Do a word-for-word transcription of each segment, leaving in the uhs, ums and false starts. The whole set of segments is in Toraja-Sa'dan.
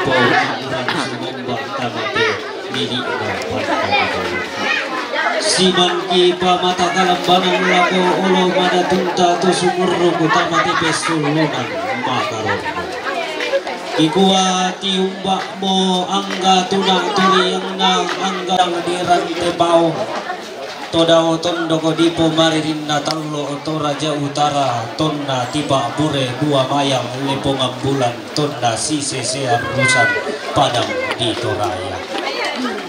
Pau urang sumomba tamate nini na pantau. Siman ki pamata kalambanan lako olo madatunta to sumurru ku tamate pesulunan makarondo. Ikua tiumba mo angga tuna turiangna angga diran tepau. To dao tondok dipo maririnna tallo to Raja Utara tonna tipa bure dua mayang lepongan bulan tonna sisese arrusan padang di Toraya.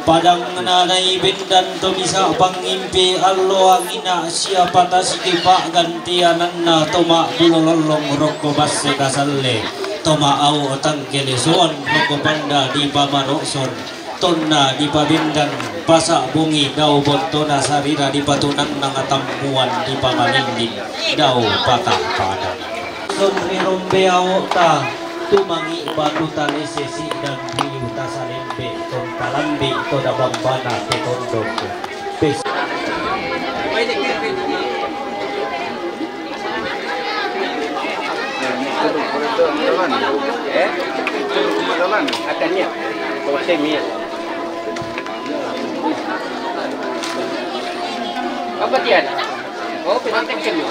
Padang nanai bendan to misa pangimpi allo angina siapa tasiki paggantiananna to ma bulo lollong rokko basse kasalle to ma au tangkele soan rokko panda di pamarokson. Tonna dipabendan pasa bongi dao bottona sarira dipatunannang tammuan dipamalinding dao patah padang. Sonri rombe ao'ta tumangi batu talese si'dang riu tasalembe tontalambi toda bambana petondokku. Pes- Apa tiada? Oh, penonton kami.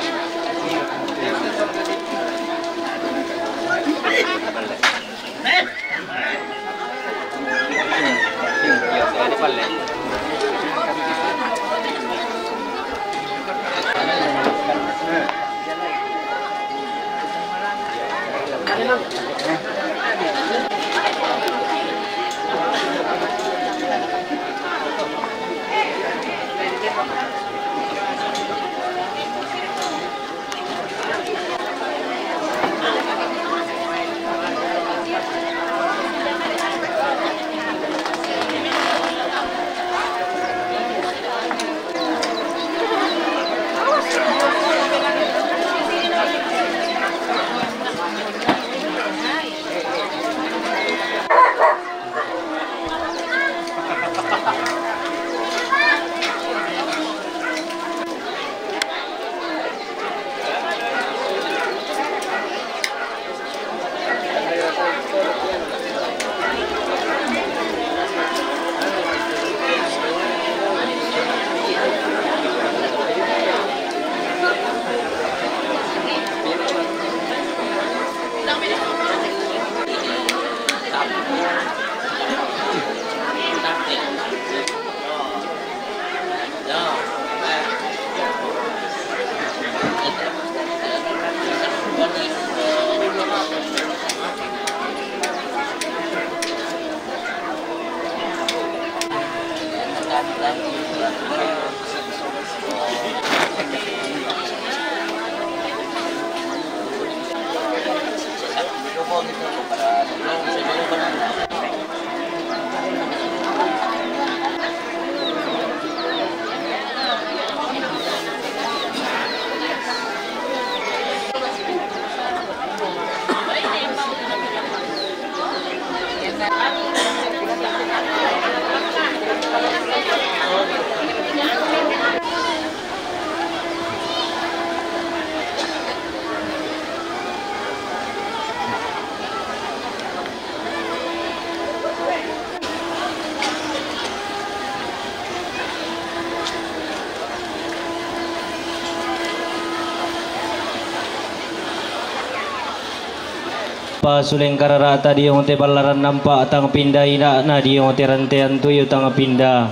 Pasuleng karara'ta diong te ballaran nampa tang pinda ina'na diong te rantean tuyu tang pinda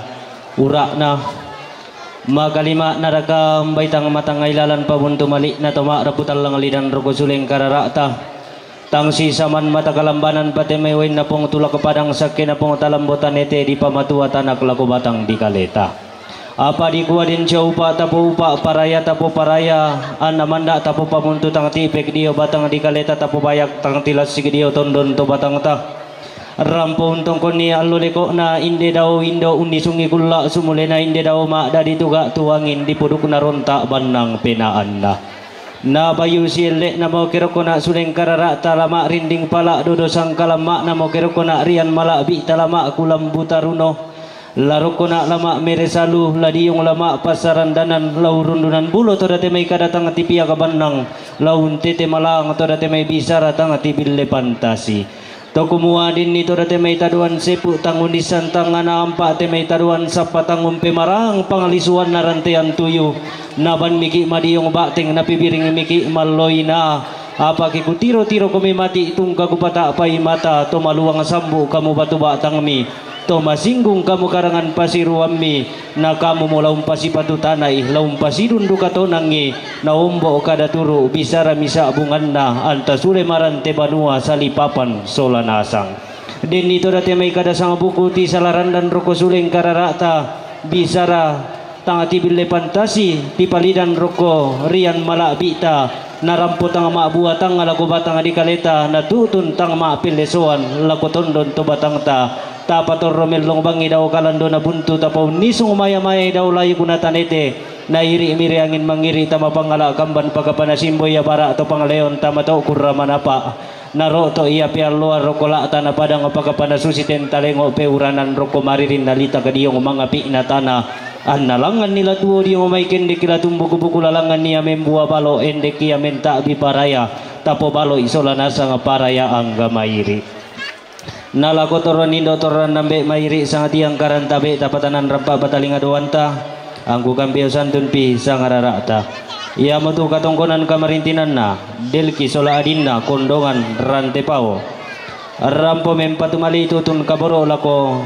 ura'na. Makalima'na raka mbai tang matang ilalan pabuntu mali'na to ma'rapu tallang lidan roko suleng karara'ta. Tang sisaman mata kalambanan pate mai wainna pong tulak padang sakkena pong talambo tanete dipamatua tanak lako batang dikaleta. Apa dikua den sia upa tapo upa paraya tapo paraya, anna manna tapo pamuntu tang tipek dio batang dikaleta tapo bayak tang tilassik dio tondon to batangta. Rampo untongkonni allo leko'na inde dao indo unnisungi kulla sumulena inde dao ma'dadi tuga tuangin dipudukna ronta bannang penaanna. Napayu sielle'namo kerokkona suleng karara'ta lama rinding pala dodo sangkalamma'namo kerokkona rian mala'bi talama kulambu taruno. Larokkona lama mere salu ladiung lama passarandanan lau rundunan bulo to date mai kadatang tipiak bannang lau untete malang to date mai bisara tang tibille pantasi. To kumua denni to date mai tadoan sepu tangun issan tangngana ampa te mai tadoan sappa tangun pemarang panglisuanna rantean tuyu. Naban miki madiyong ba'teng napibiring miki malloina. Apake kutiro-tiro komi mati tungka kupata'pai mata to maluang sambu kamu batu ba'tangmi. To masinggung kamu karangan pasiruammi, na kamumo la umpasipatu tana'i, la umpasidundu katonangngi, na ombo kada turu bisara misa'bunganna anta sule marante banua salipapan sola nasang. Denni to date mai kada sangbuku ti salarandan roko suleng karara'ta bisara tang tibille pantasi, tipalidan rokko rian mala'bi'ta, narampo tang ma'bua tang lako batang dikaleta, natu'tun tang ma'pellesoan lako tondon to batangta. Tapatorro mellong bangngi dao kalandona buntu, tapaunnisung maya-mayai dao layu guna tanete, nairi'mi ri angin mangiri tama pangala kamban pakapana simbo ia bara to pangleon tama to kurra manapa. Naro'to ia pealloa rokko la'ta na padang pakapana susi tenta lengo peuranan rokko maririn nalita kadiong mangapi'na tana. Anna langnganni la tuo diong mai kendeki la tumbuku-buku la langnganni ia membua balo endeki ia menta'bi paraya. Tapo balo isola nasang paraya angga mairi. Nalako torro nindo torran nambe mairi sangatiang karanta be tapatanan rampa patalinga doanta. Angku kampio santun pi sangarara'ta. Iamotu katongkonan kamarintinanna, Delki sola adinna, kondongan rante pao. Rampo mempatu mali tutun kaboro lako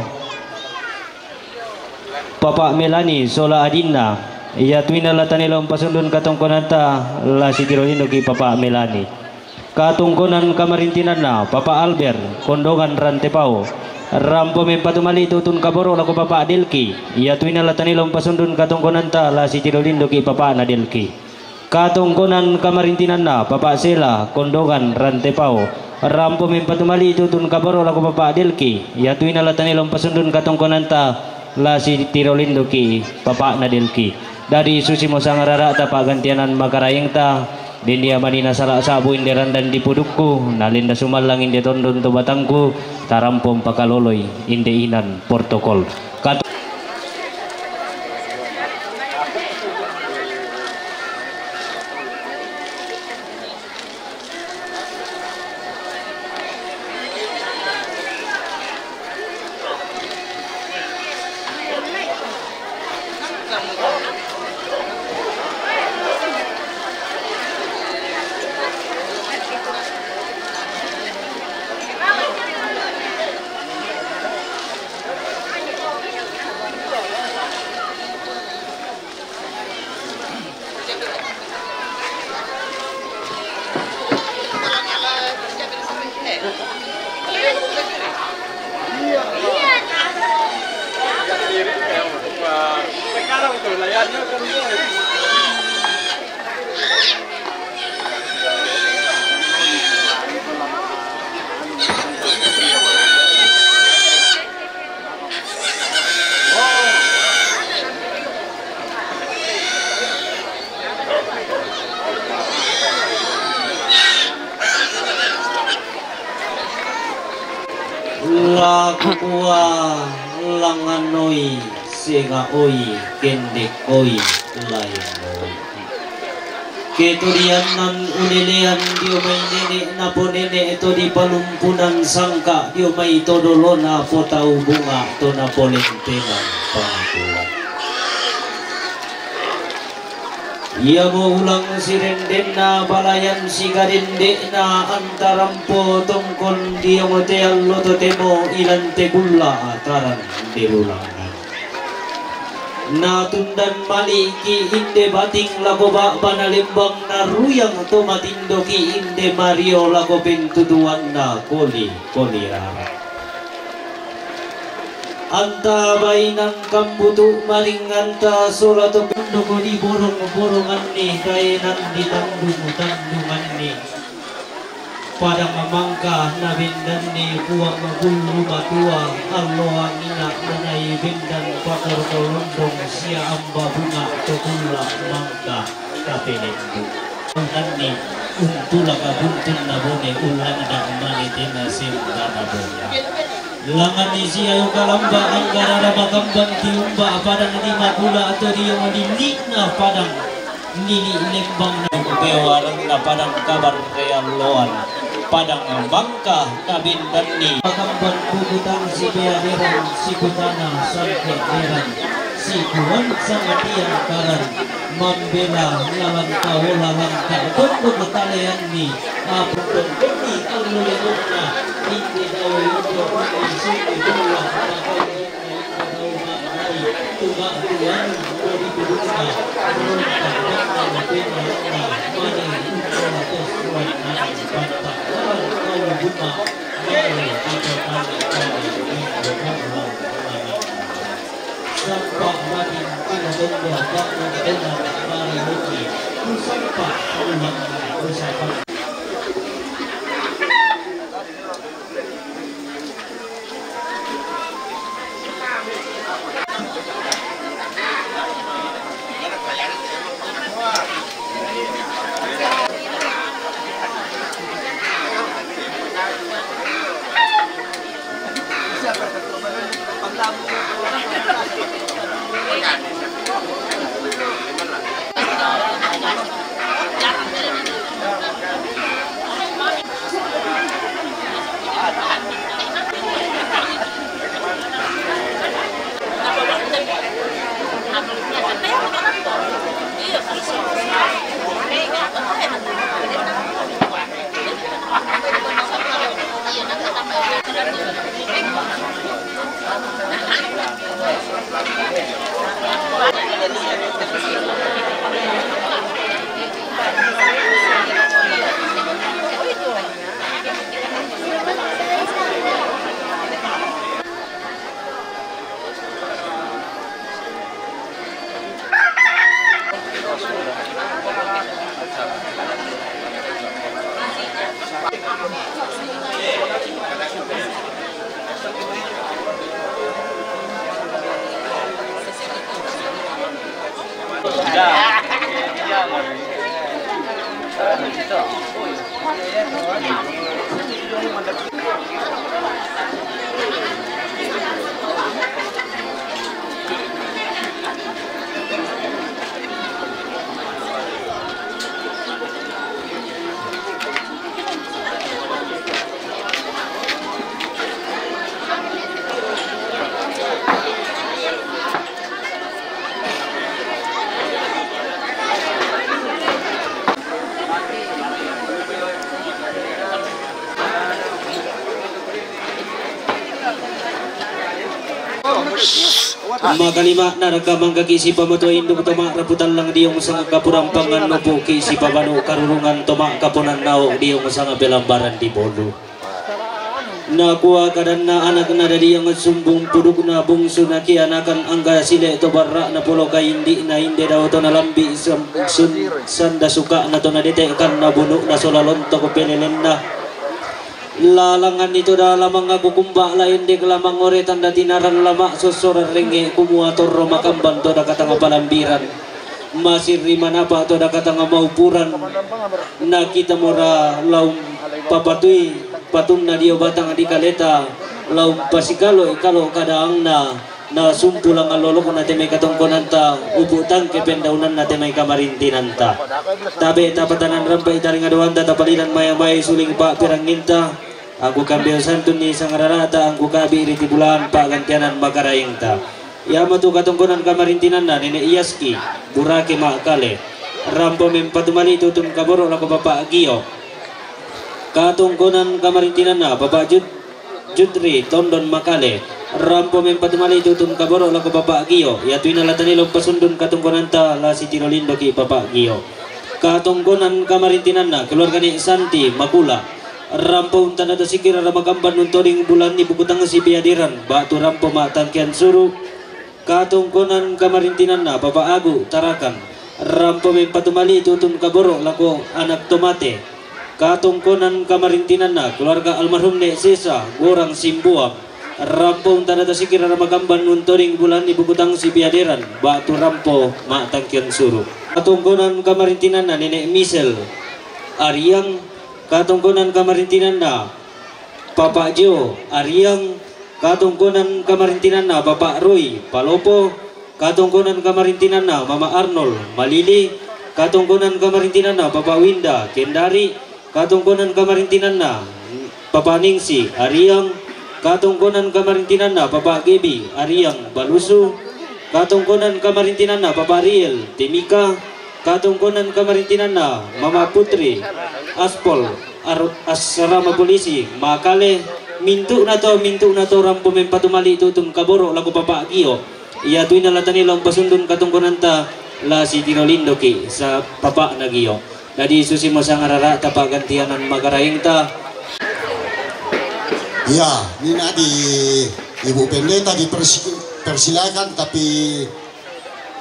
Papa Melani sola adinna. Ia tuina la tane la umpasundun katongkonanta la sitiro lindoki Papa Melani. Katongkonan kamarintinanna, Papa Albert, kondongan rante pao. Rampo mempatu mali tutun kaboro lako Papa Delki. Ia tuina la tane la umpasundun katongkonanta la sitiro lindoki Papa na Delki. Katongkonan kamarintinanna, Papa Sela, kondongan rante pao. Rampo mempatu mali tutun kaboro lako Papa Delki. Ia tuina la tane la umpasundun katongkonanta la sitiro lindoki Papa na Delki. Dadi susimo sangarara'ta pa'gantianan makaraengta, dennia manina sala sa'bu inde randan dipudukku, nalenda sumallang inde tondon to batangku, tarampo mpakaloloi inde inan portokol. Kat- La kukua langanoi, senga'oi, kendekoi, laengoi. Ke to diannan ulelean dio mai nene' naponene' to dipalumpunan sangka' dio mai to dolona potau bunga' to napolentenan pangakuan. Iamo ulang sirendenna balayan sikadende'na antarampo tongkon dio mo te allo totemo ilante kulla' ataran delulangan. Natundan mali'ki' inde bating lako ba'bana lembang, naruyang to matindoki' inde mario lako pentutuanna koli-koli rara. Anta bainang kambutu' maringanta sola to pondoko diborong-boronganni, kaenan ditandung-tandunganni. Padang mangka nabendanni Puang Bullu Matua, alloang ina' nanai bendan pakorko londong sia amba bunga' to kulla' mangka kapelembu. Nanni untulaka buntunna bone, ullanda mane tena sembana bone. Langanni siayo kalamba anggarara makamban tiumba padang di makula atau dia madinni'na padang. Nini' lembang na pewaranna padang kabar realloan. Padang Bangka kabindanni. Pakamban bubutang si Beaderan, si Butana sangke deran, si Kuan sangatiang karan, mambela lawan kawola langka tondok taleanni, apun tondokni allu lemokna, inde dao yondo kuni sini dua pakau. Makalima naraka mangkaki si pamatua induk toma raputan lang diong sanga kapurang pangan nupu ki si pabanu karurungan toma kapunan nau diong sanga pelambaran di bolu. Nakua kadanna anak na dadiang sumbung pudukna bungsu na kianakan angga sile to barra na polo kaindi na inde dao to na lambi sun, sanda suka na to na detekan na bunu na sola lontok pelelenna. Lalangan itu da lamang aku kumba la endek lamang ore tanda tinaran lama sosora renge kumua torro makamban to da katanga palambiran. Masirri manapa to da katanga maupuran. Na kita mora laung papatui patunna dio batang di kaleta laung pasikalo kalo kadaangna. Na sumpulang allolokna te mai katongkonanta, upu tangke pendaunanna te mai kamarintinanta. Tabe tapatanan rampai taringa doanta tapalidan maya-maya suling pa piranginta. Angku kambeo santun ni sangararata angku kabi riti bulan pa gantianan makaraingta. Ia matu katongkonan kamarintinanna nene Iaski, burake makale. Rampo mempatumali tutun kaboro lako bapak Gio. Katongkonan kamarintinanna bapak Jut Jutri tondon makale. Rampo mempatumali tutun kaboro lako bapak Gio. Ia tuina latani lompa sundun katongkonanta la sitiro lindoki bapak Gio. Katongkonan kamarintinanna keluarga ni Santi makula. Rampo untana tasikira ramakamban untoding bulan ni bukutang si piadiran. Batu rampo ma tangkian suru. Katongkonan kamarintinanna bapak Agu Tarakan. Rampo mempatumali tutun kaboro lako anak tomate. Katongkonan kamarintinanna keluarga almarhum ne sesa gorang simbuang. Rampo untana tasikira ramakamban untoding bulan ni bukutang si piadiran. Batu rampo ma tangkian suru. Katongkonan kamarintinanna nenek Misel Ariang. Katongkonan kamarintinanna Papa Jo Ariang. Katongkonan kamarintinanna Papa Roy Palopo. Katongkonan kamarintinanna Mama Arnold Malili. Katongkonan kamarintinanna Papa Winda Kendari. Katongkonan kamarintinanna, Papa Ningsi Ariang. Katongkonan kamarintinanna, Papa Gebi Ariang Balusu. Katongkonan kamarintinanna, Papa Riel Timika. Katongkonan kamarintinanna, Mama Putri Aspol, Ar-, Asrama Polisi Makale. Mintu'nato, mintu'nato rampo mempatu mali' tutun kaboro' lako Papa Gio. Iatu inna la tania la umpasundun katongkonanta, la sitiro lindoki' sa Papa'na Gio. Dadi susimo sangarara'ta pa'gantianan makaraengta. Ya, ini di Ibu Pendeta dipersi-, persilakan, tapi,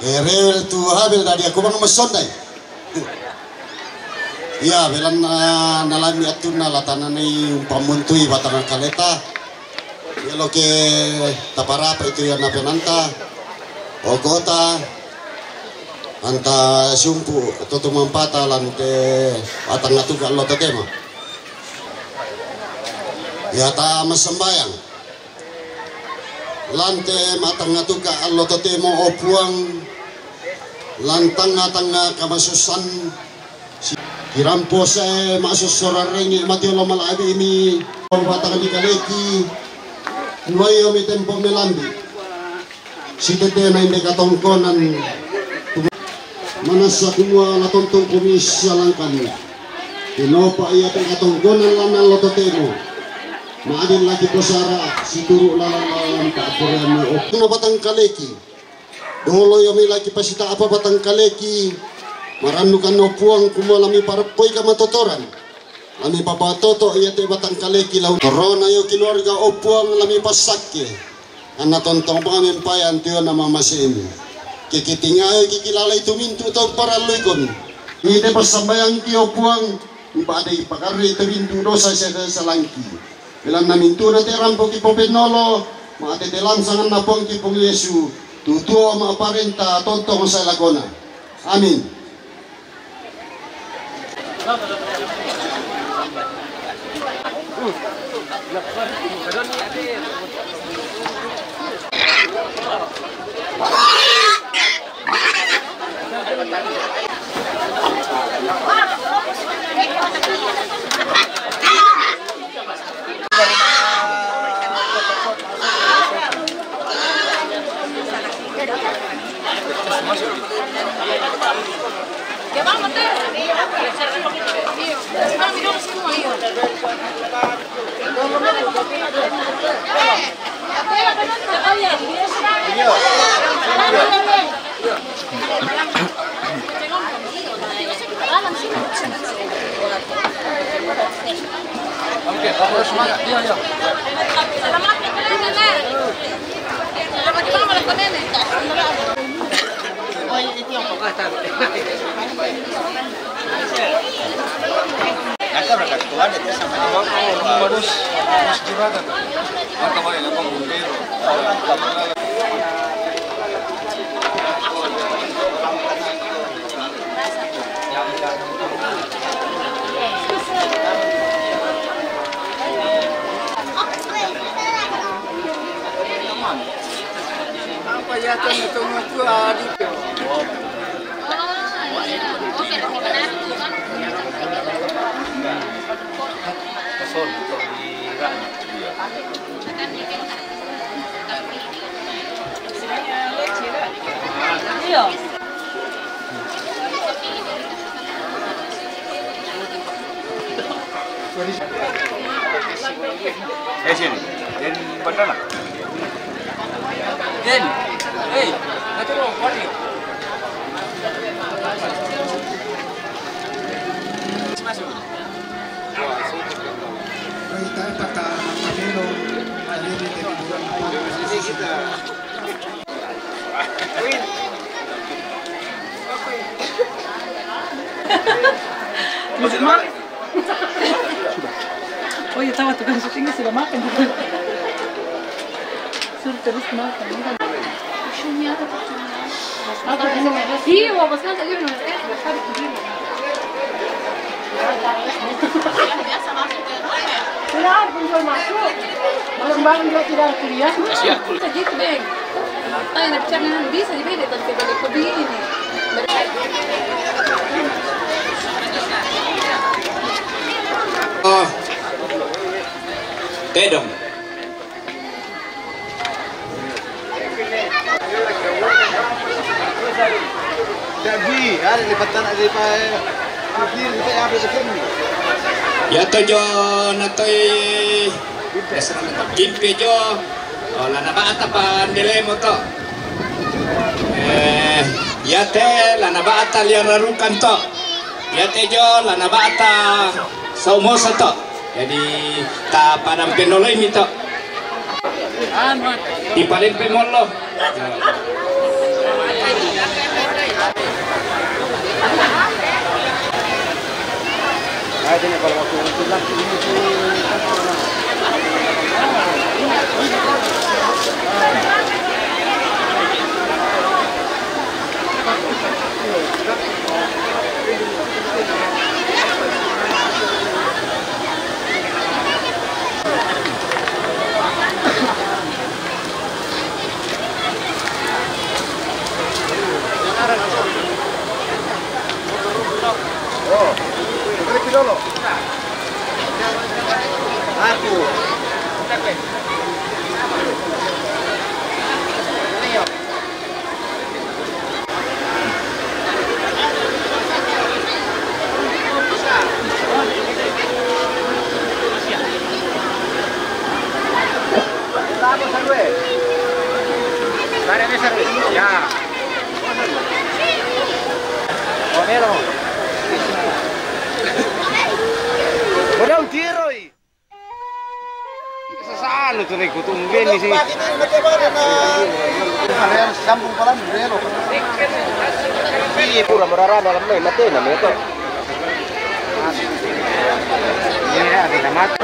eh, rewel tu Habel, dadi aku bang messondai. Iya, belanna nalami attunna la tananai umpammuntui batang kaleta. Ialoke taparapa itu iya napenanta, ogota, anta sumpu atau tumampata lante batang atuka lo totemo. Ya, ta massambayang. Lante matangatuka allo totemo, o Puang, lan tangnga-tangnga kamasussan, si-, kirampo sae masussoran rengnge matiolo mala'bi'mi, batang dikaleki, nuaiomi tempo melambi'. Sitetena inde katongkonan, manassa kumua la tontong komisi alangkanni. Tinopa ia te katongkonan lanna lo totemo. Ma'din laki posara situru' lalan-lalan pa'poraiammu, o Puang, batang kaleki. Dolo iomi laki pasita'pa batang kaleki. Marannukan, o Puang, kumua lami paroppoi kamatotoran. Lami papatoto ia te batang kaleki lau torona io keluarga, o Puang, lami passakke. Anna tontong bang mempai antiona mamasemi. Keketingayo kekilalai tu mintu' tau paralluikomi. Ite passambayangki, o Puang, mipa'dei pakarri tu mintu' dosa sia salangki. Belanna mintu'na te rampo kipopennolo, ma'tete lansanganna Puangki Puang Yesu, tu tuo ma'parenta tontong sae lakona. Amin. Eh, sini. Den, bandana. Den. Hei, atur lo, kuali. Masuk. Baik, tak patah, Milo. Hari ini kita bulan apa? Masih malam. Oh iya, tahu tuh kan syutingnya sudah makan juga. Suruh terus makan. Iya, wapas kan tadi udah. Biasa masuk ya. Kenapa pun jual masuk? Barang-barang juga tidak kuliah. Masih aku. Kita gitu, Bang. Ay, nagtsaga na bisa di pwede, tanto balik ko din eh. Oh, tedong. Jadi, ada di petang, ada di pa-, di, di, di, apa itu? Ya, tojo, natoi. Kimpe jo. Oh, lana bata pa ndelemo to. Eh, yate lana bata lia rarukan to. Yate jo lana bata saumosa to. Jadi ta padang penoloi mi to. Di paling pemolo. Padang tiroi. Sasanu tu reko tumben ni si. Sambung palan relo. Iya, pura merara dalam mai, mate na meto. Iya, ada mati.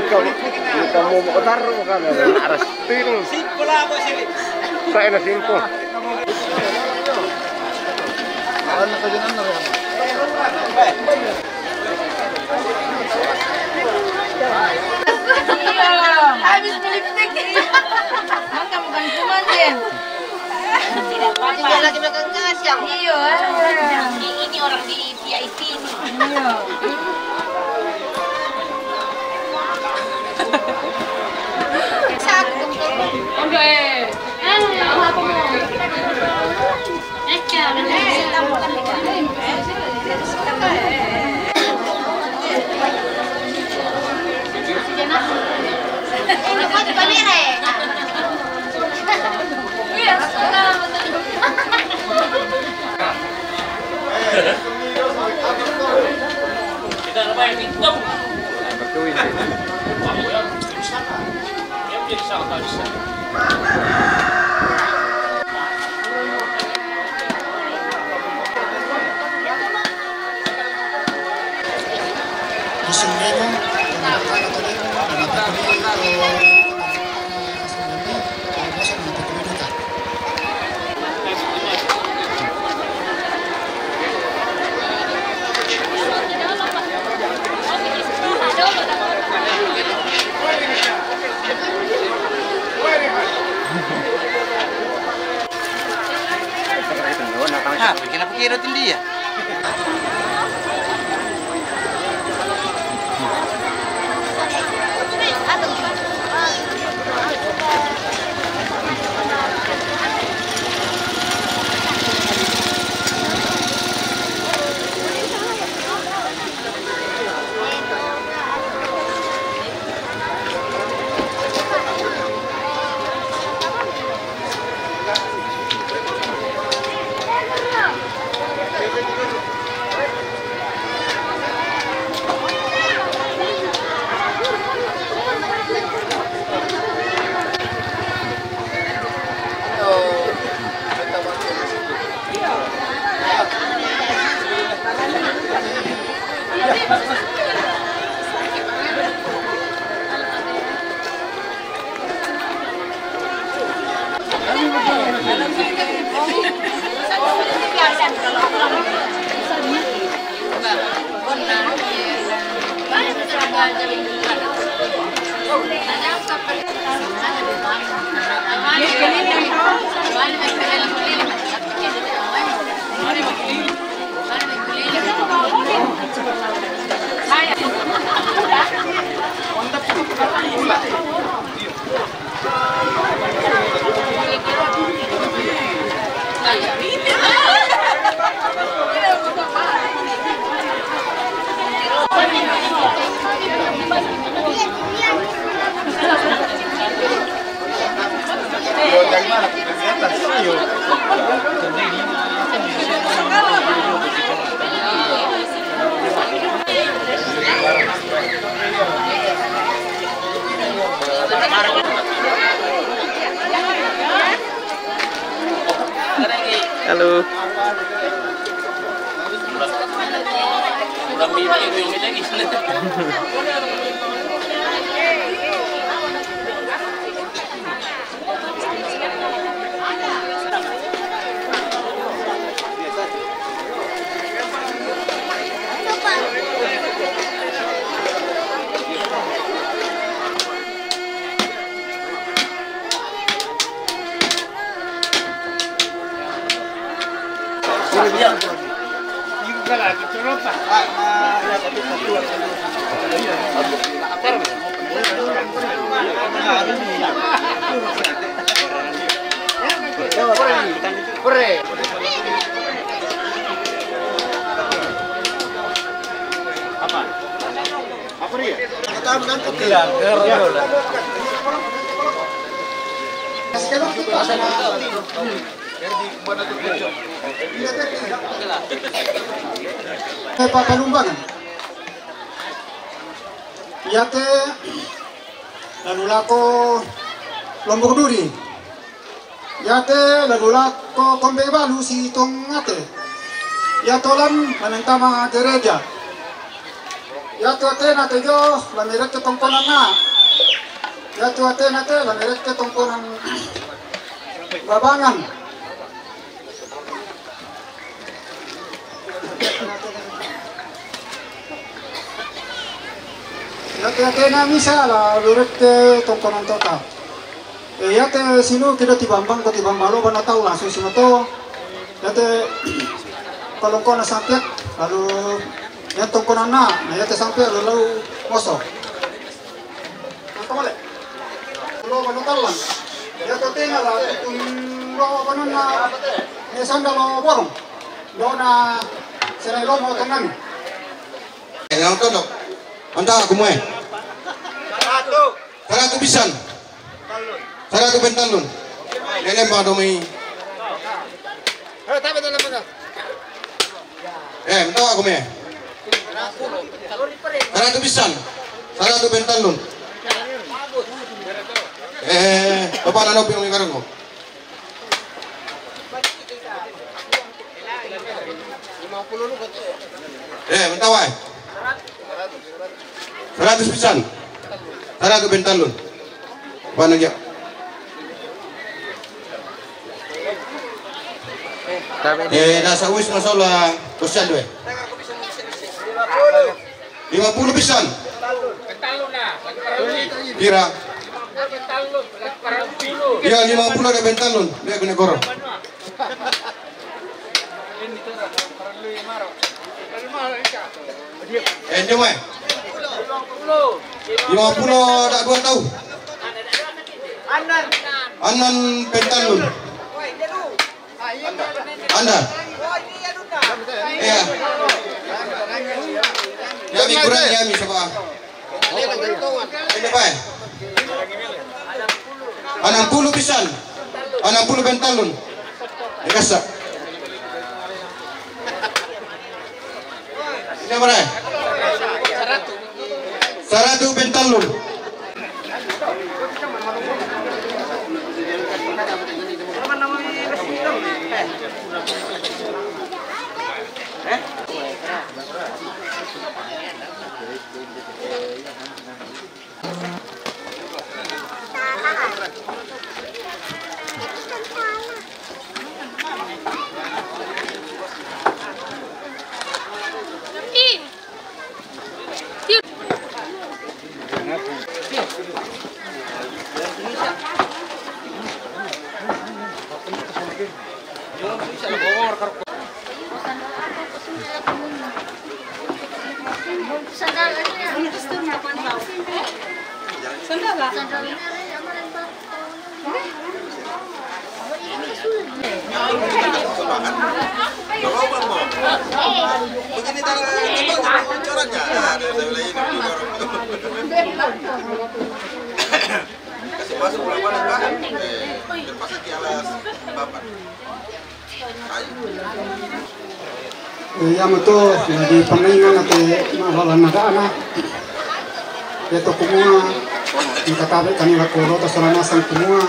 Ika, ika mo mo tarro ka na aras. Tingin. Simple ako, sir. Kaya na simple. Ano ka din, ano yan? Habis beli lipstick. Mangga bukan kuman din. Tinggal lagi makan kasang. Iyo, ah. Ini, ini orang di V I P ini. Iyo. Sa ako, Ah, perché non perché ero dia? Halo. Eh, Pak Palumbangan. Iate lalu lako Lombok Duri. Iate lalu lako Kombe Balu si Tongate. Iate olan manentama gereja. Iate atena te jo lamereke tongkonanna. Iate atena te lamereke tongkonan babangan. Iate atena misa lalu rette tongkonan tota. E, iate sinu kedo tibambang ko tibambang lo bana tau langsung sinoto. Iate kalongkona sampiak lalu yang tongkonanna, na iate sampiak lalu moso. Bano tallang. Ya to tena la tun lo bano na ne sanda lo borong. Lo na sera lo mo tangan. Eh, nang tondok. Anta aku mue. Saratu pisan. Saratu pentalun. Lelem ba domi. Eh, tabe dalam mana? Eh, mentawa aku me. Saratu pisan. Saratu pentalun. Eh, bapak nano piung ikarang ko. Eh, mentawa. Saratu pisan. Saratu pentalun. Bana gia. Eh, nasa wis masalah kosian due. Lima puluh pisan. Pira? Ya, lima puluh ada pentalun. Dia kena korong. Eh, jom eh. Lima puluh tak dua tahu. Anan pentalun. Anda. Iya. Yami kurang yami coba. Ini apa? Anam puluh pisan. Anam puluh pentalun. Dikasa. Ini apa? Saratu pentalun. Kasih masuk lapangan, Pak. Eh, terpaksa di alas papan. Iya, betul. Jadi, pamaingan ate masalah nagana. Iya to kumua, ni katabe kami lako lota sarana sang kumua.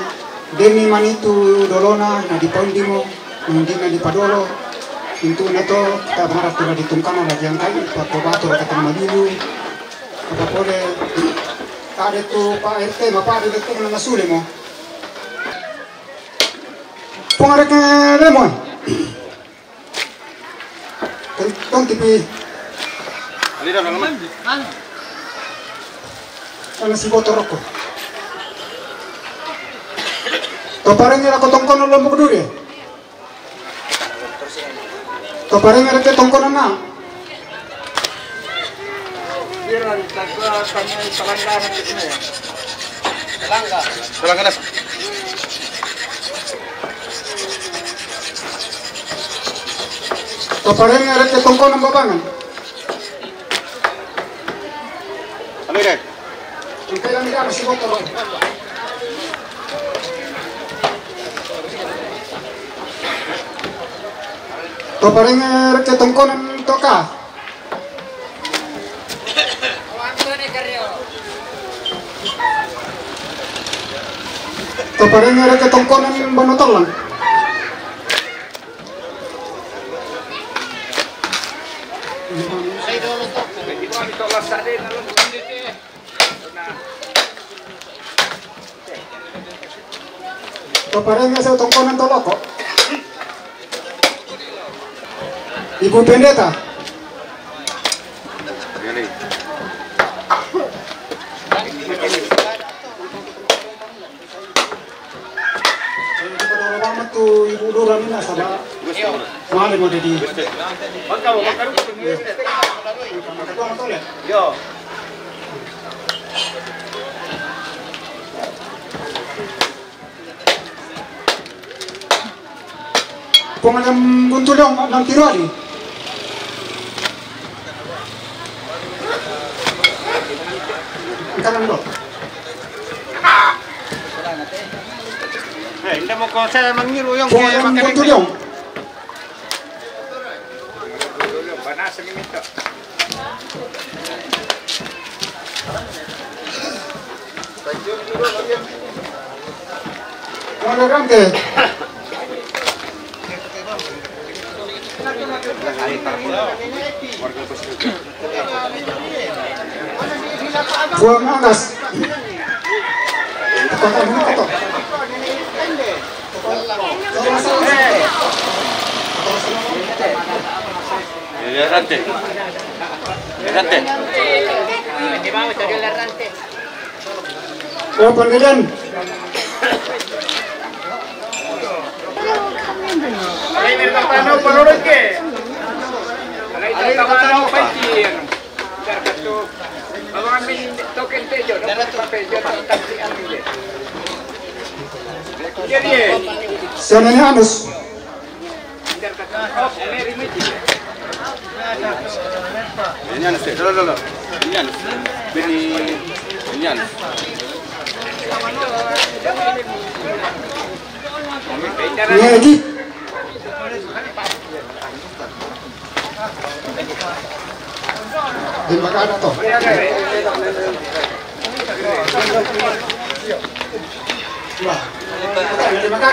Demi manitu dolona, na di pondimo, na di padolo. Untuk nato, kita berharap tidak ditungkana lagi yang kai, papo batu, kata malilu. Apa pole, tade tu, Pak R T, Bapak, ada tu, mana sule mo. Pung areke lemo. Ton-, tonti pi. Ana si botoro ko. To parenge lako tongkono Lombok Dude. To parenge reke tongkono na. Salangga. To parenge reke tongkono Babangan. Anu deh. To parenge reke tongkonan toka. To parenge reke tongkonan bano tallang. To parenge se tongkonan toloko. Ibu Pendeta. Ibu Dora mina saba. Male mo dedi. Yo. Pemain Guntuliong, nang Tiruali. Kanan dulu. Eh, inda mo ko sa mangiru yung Pemain Guntuliong. Panas ni minta. Tolerante. Juan Agas. Tolerante. Tolerante. Open again. Siya na ni Anus. Ini anu, dulu, dulu. Ini anu. Bini, ini anu. Ini lagi. Di mana to? Wah. Di mana?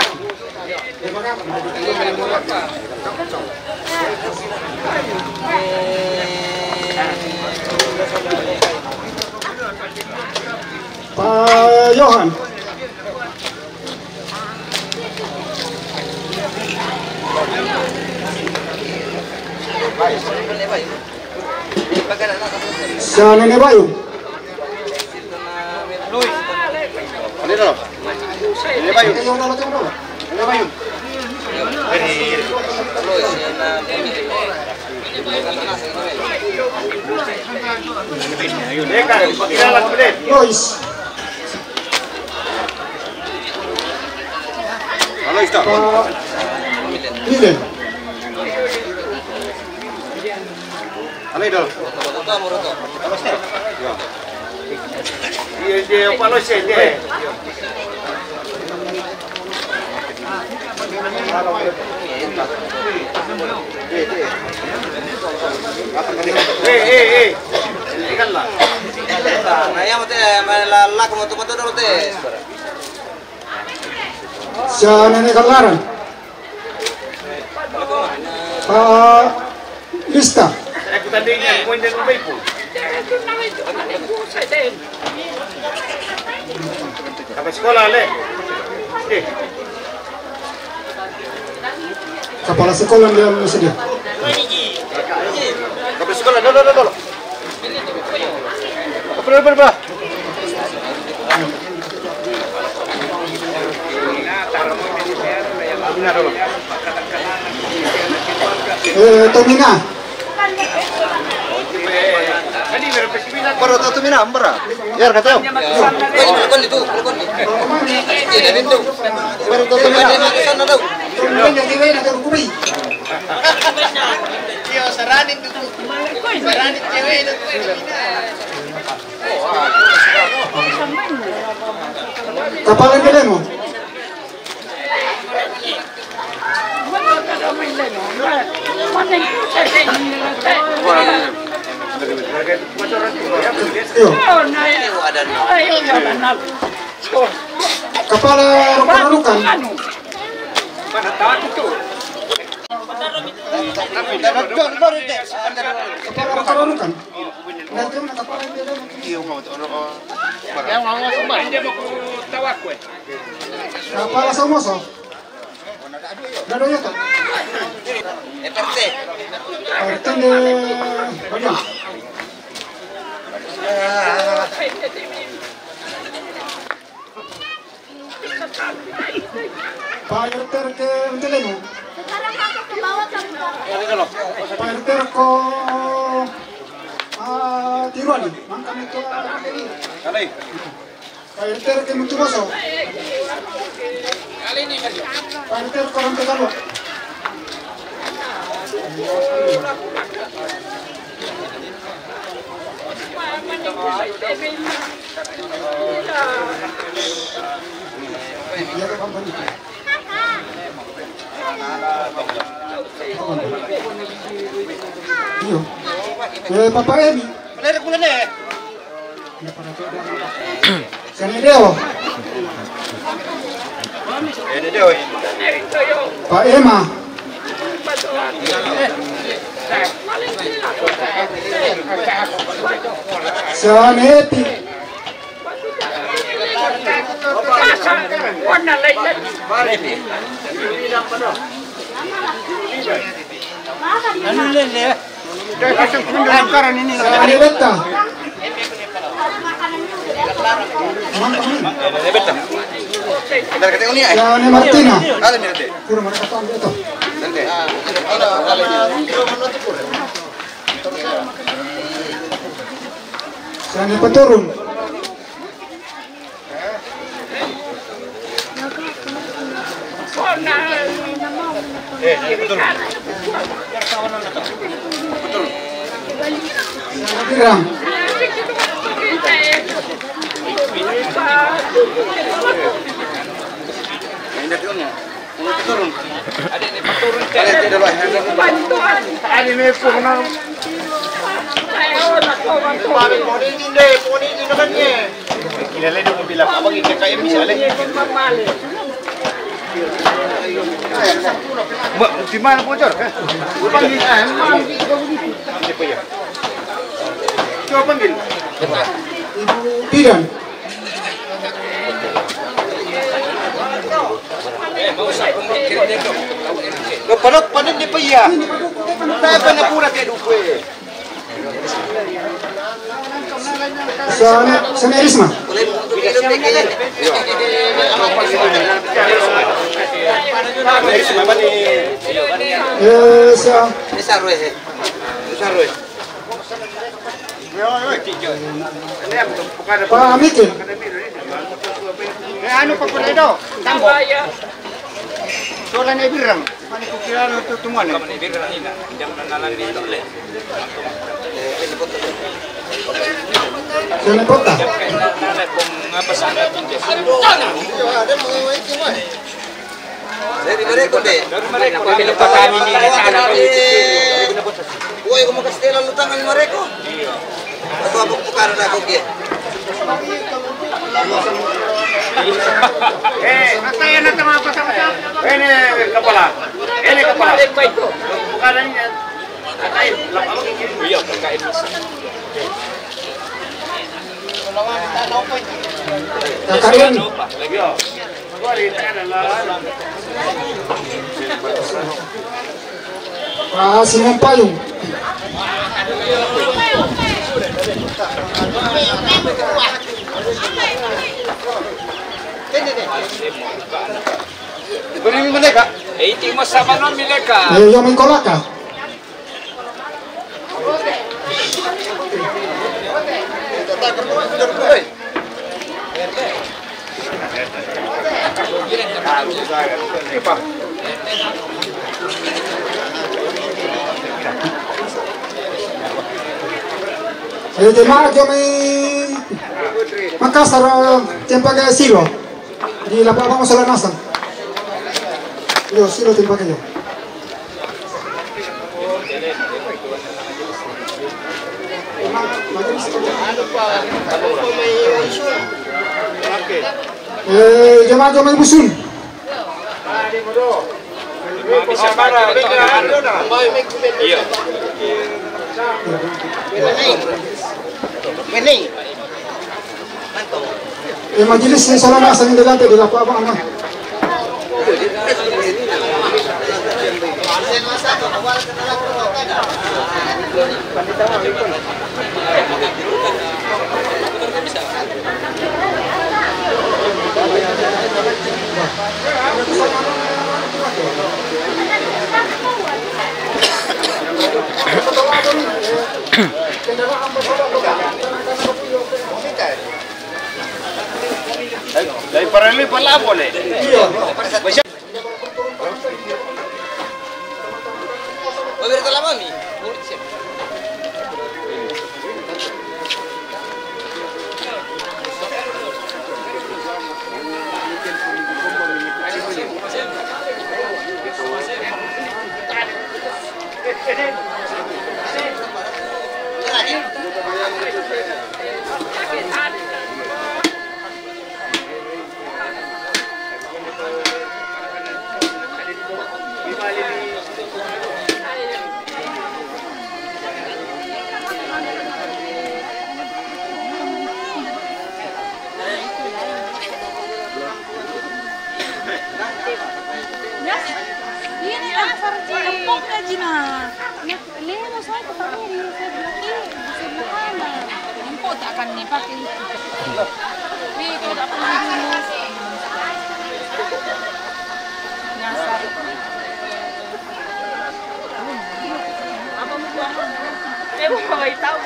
Pak Yohan. Sa Nene Bayu. Nene Bayu. Nene Bayu. Lois. Halo, Ista. Milen. Halo, Idol. Iya, iya, apa lo sih, iya. Eh, eh, eh. Tinggal lah. Nah, ya, mate, main la-, laku mau tuh, mau tuh, dulu, teh. Sa Nene Kalaran. Pak Lista. Apa sekolah, le? Eh. Kepala sekolah dia sedih. Kepala sekolah, dulu, dulu, dulu. Apa, apa, apa? Eh, Tomina. Baru tahu Tomina, bara. Ya, kata. Kon itu, kon itu. Baru tahu Tomina. Sana tahu. Tomina, dia main ada kubi. Iya, saranin tuh. Saranin cewek itu. Kapal yang gede, no? Iyo. Kapala Rokorukan. Kapala Rokorukan. Kapala Somoso. Dado ya to. Artinde, bagian. Pak R T ke Mentelenu. Pak R T ko, ah, Tiruali. Mangkami ko, ah, Kali. Pak R T ke Mutuboso. Pak R T ko Rante Kalo. Iyo. Eh, Papa Emi. Sian Edeo. Pak Ema. Sian Epi. Anu lele. Sian Ebeta. Sian Martina. Kurang mana kata itu? Sian Peturun. Di mana bocor? Coba panggil. Ibu Bidan. Lo, panen, panen di pia. Saya pernah pura ke duku. Sana, sana Risma. Eh, sa- Pak Mikil. Eh, anu, Pak Kuredo, tambo. Soalnya birang. Mana kukira anu tu temuan, eh? Sian Epota. Dari mereka, be. Dari mereka. Woi, kamu kasih tela lu tangan mereka. Aku apa bukan aku, dia. Eh, apa yang nak sama apa sama? Ini kepala. Ini kepala. Bukan ini. Iya, K K M. K K M. Ah, Simon Payung. Beri mi mereka. Eh, itu masa mana mereka? Eh, yang mengkolaka. Eh, jemaat jemaat Makassar, eh, jemaat Silo. Di lapangan Sola Nasang. Yo, Silo jemaat yo. Eh, jemaat, jemaat Busun. Iya. Eh, majelis ni Sola Nasang, ini delante di lapangan, ah. Dai, dai paralui pala boleh. Iya. Masya- A ver, dala mami. Ini lah, Sarji. Tepuk gaji, nah. Lemos, ay, kapamiri, sebelah kiri, sebelah kanan. Ang puta kan ni, pati. Wih, kau tak pernah dulu. Nyasar. Apa mau buang? Eh, mau bawa tahu.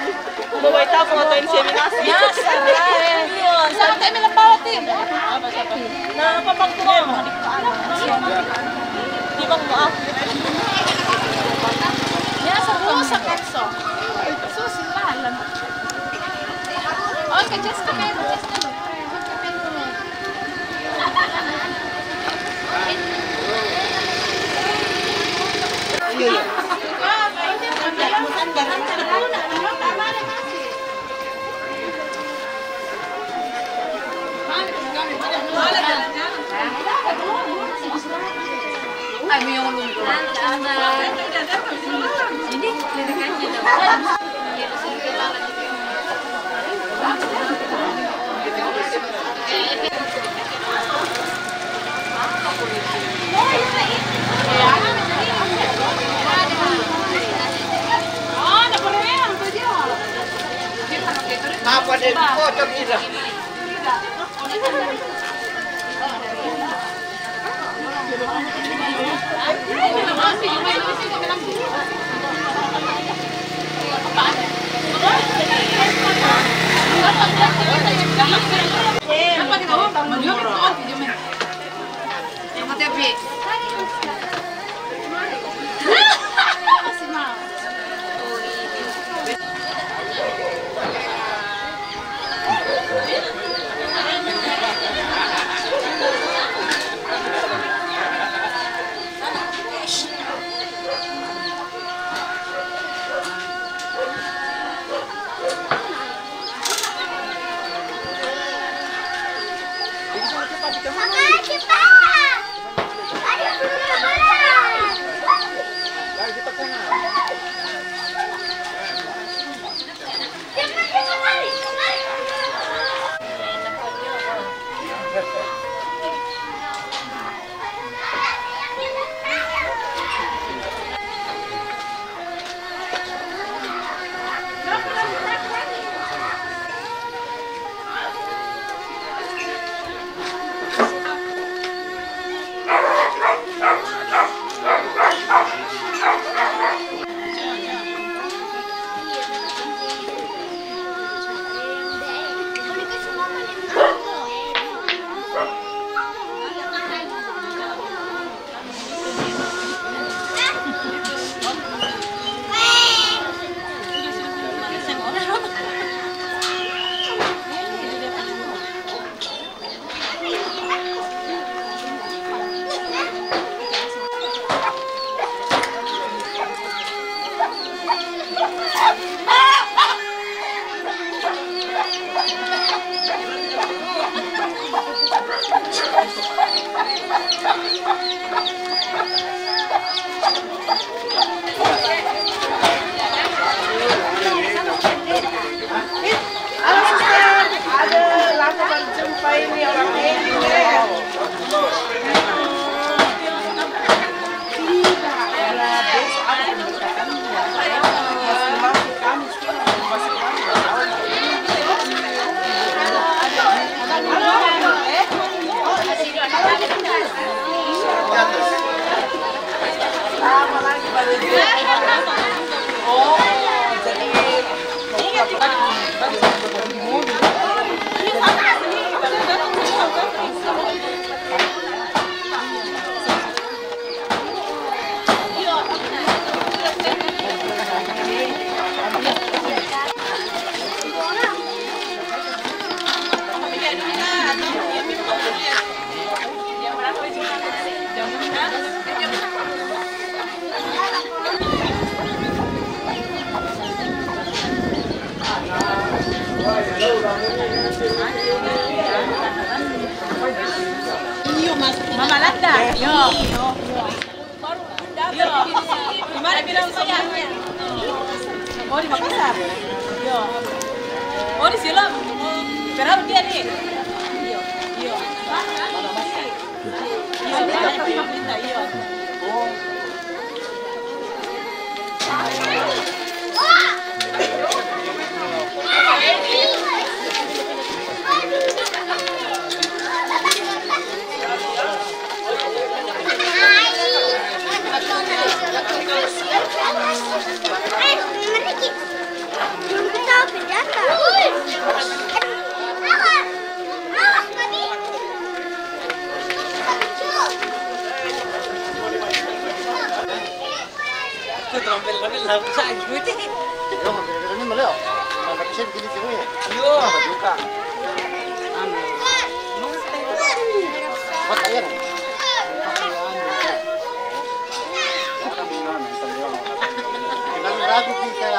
Mau bawa tahu, mau tahu inseminasi. Nyasar, eh. Iya, sampai melempawati. Nah, apa bang tuh? Di bang maaf. Ya, semua sakit so. Sus, lalan. Oh, ke Jessica, ke Jessica. Iya, iya. Apa dia? Kocok tidak? Halo, suster, ada lama baru jumpa ini orang ini, ya. Mama Landa. Yo. Yo. Gimana bilang saya? Oh, di Makassar. Yo. Oh, di Siloam. Berapa dia nih? Yo. Yo. Yo. Yo. Yo, mampir kami, Leo. Mampir sini, sini, sini. Yo. Buka. Buka, ya. Jangan ragu kita.